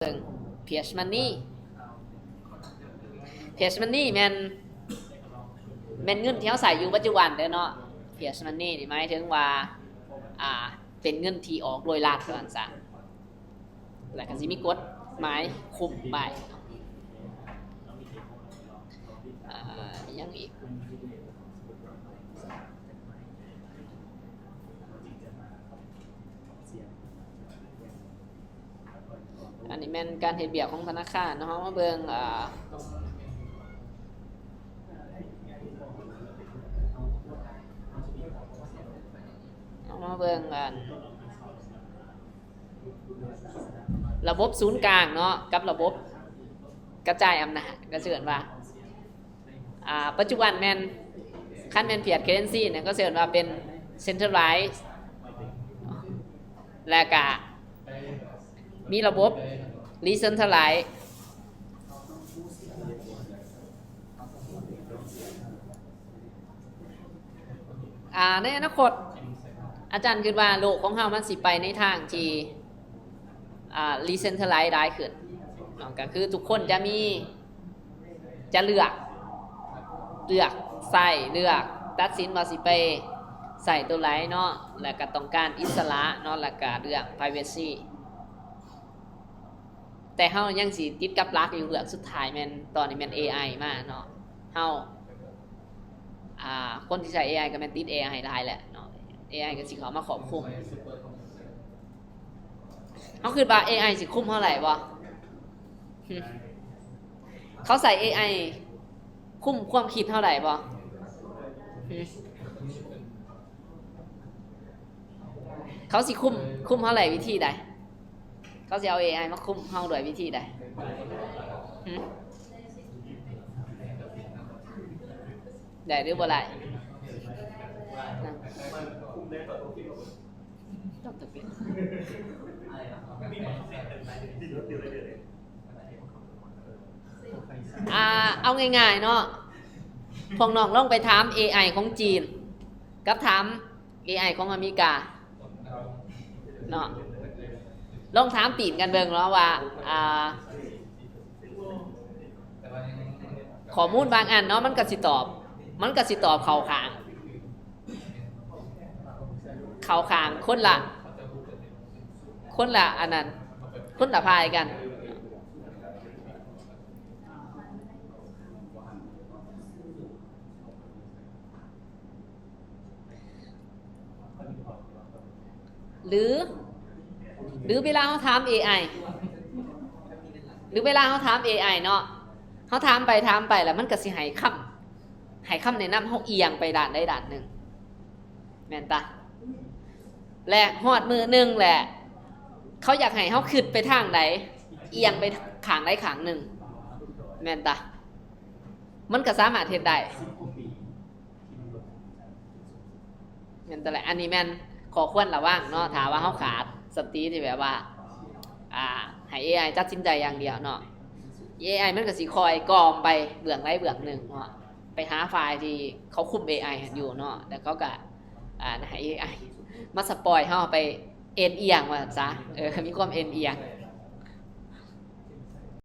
ເບິ່ງ Fiat Money Fiat Money ແມ່ນ ແມ່ນເງິນທີ່ເຮົາໃຊ້ຢູ່ປັດຈຸບັນເດີເນາະ. Fiat Money ນີ້ໝາຍເຖິງວ່າ ອ່າ ເປັນເງິນທີ່ອອກໂດຍລັດ ວ່າຊັ້ນຊະ. ແລ້ວກໍຊິມີກົດໝາຍຄຸມໄປ. ອ່າ ມີຫຍັງອີກ? ອັນນີ້ແມ່ນການເຮັດວຽກຂອງທະນາຄານເນາະ. ເຮົາມາເບິ່ງ ອ່າ ເຮົາມາເບິ່ງອັນ ລະບົບສູນກາງເນາະ ກັບລະບົບກະຈາຍອຳນາດ ກໍເອີ້ນວ່າ ອ່າ ປັດຈຸບັນແມ່ນ ຄັນແມ່ນ Fiat Currency ນີ້ ກໍເອີ້ນວ່າເປັນ Centralized ແລະກະມີລະບົບ Decentralized. ອ່າ ໃນອະນາຄົດ ອາຈານຄິດວ່າໂລກຂອງເຮົາມັນຊິໄປໃນທາງທີ່ ອ່າ Decentralized ຫຼາຍຂຶ້ນເນາະ. ກໍຄືທຸກຄົນຈະມີ ຈະເລືອກ ເລືອກໃຊ້ ເລືອກຕັດສິນວ່າຊິໄປໃຊ້ໂຕໃດເນາະ. ແລ້ວກໍຕ້ອງການອິດສະຫຼະເນາະ ແລ້ວກໍເລື່ອງ privacy. ແຕ່ເຮົາຍັງຊິຕິດກັບຫຼັກຢູ່ ເລື່ອງສຸດທ້າຍແມ່ນ ຕອນນີ້ແມ່ນ ເອໄອ ມາເນາະ. ເຮົາ ອ່າ ຄົນທີ່ໃຊ້ ເອໄອ ກໍແມ່ນຕິດ ເອໄອ ຫຼາຍແຫຼະເນາະ. ເອໄອ ກໍຊິເຂົ້າມາຄອບຄຸມ. ເຮົາຄິດວ່າ ເອໄອ ຊິຄຸມເຮົາໄດ້ບໍ່? ເຂົາໃຊ້ ເອໄອ ຄຸມຄວາມຄິດເຮົາໄດ້ບໍ່? ເຂົາຊິຄຸມ ຄຸມເຮົາໄດ້ວິທີໃດ? ເຂົາຊິເອົາ ເອໄອ ມາຄຸມເຮົາດ້ວຍວິທີໃດ? ຫຶ? ໄດ້ຫຼືບໍ່ໄດ້? ຕ້ອງຈຳເປັນ ອ່າ ເອົາງ່າຍໆເນາະ ພວກນ້ອງລອງໄປຖາມ ເອໄອ ຂອງຈີນ ກັບຖາມ ເອໄອ ຂອງອາເມລິກາເນາະ. ລອງຖາມຕີນກັນເບິ່ງເນາະວ່າ ອ່າ ຂໍ້ມູນບາງອັນເນາະ ມັນກໍຊິຕອບ ມັນກໍຊິຕອບເຂົ້າຂ້າງ ເຂົ້າຂ້າງຄົນລະ ຄົນລະອັນນັ້ນ ຄົນລະຝ່າຍກັນ. ຫຼື ຫຼືເວລາເຮົາຖາມ ເອໄອ ຫຼືເວລາເຮົາຖາມ ເອໄອ ເນາະ ເຮົາຖາມໄປຖາມໄປ ແລ້ວມັນກໍຊິໃຫ້ຄຳ ໃຫ້ຄຳແນະນຳເຮົາອຽງໄປດ້ານໃດດ້ານໜຶ່ງ ແມ່ນຕາ? ແລະ ຮອດມື້ໜຶ່ງແຫຼະ ເຂົາຢາກໃຫ້ເຮົາຄິດໄປທາງໃດ ອຽງໄປຂ້າງໃດຂ້າງໜຶ່ງ ແມ່ນຕາ? ມັນກໍສາມາດເຮັດໄດ້ ແມ່ນຕາແຫຼະ. ອັນນີ້ແມ່ນຂໍ້ຄວນລະວັງເນາະ ຖ້າວ່າເຮົາຂາດສະຕິທີ່ແບບວ່າ ອ່າ ໃຫ້ ເອໄອ ຕັດສິນໃຈຢ່າງດຽວເນາະ ເອໄອ ມັນກໍຊິຄ່ອຍກ່ອມໄປເບື້ອງໃດເບື້ອງໜຶ່ງເນາະ ໄປຫາຝ່າຍທີ່ເຂົາຄຸມ ເອໄອ ຫັ້ນຢູ່ເນາະ ແລ້ວເຂົາກໍ ອ່າ ໃຫ້ ເອໄອ ມາສະປອຍເຮົາໄປເອັນອຽງວ່າຊັ້ນຊະ ເອີ ມີຄວາມເອັນອຽງ.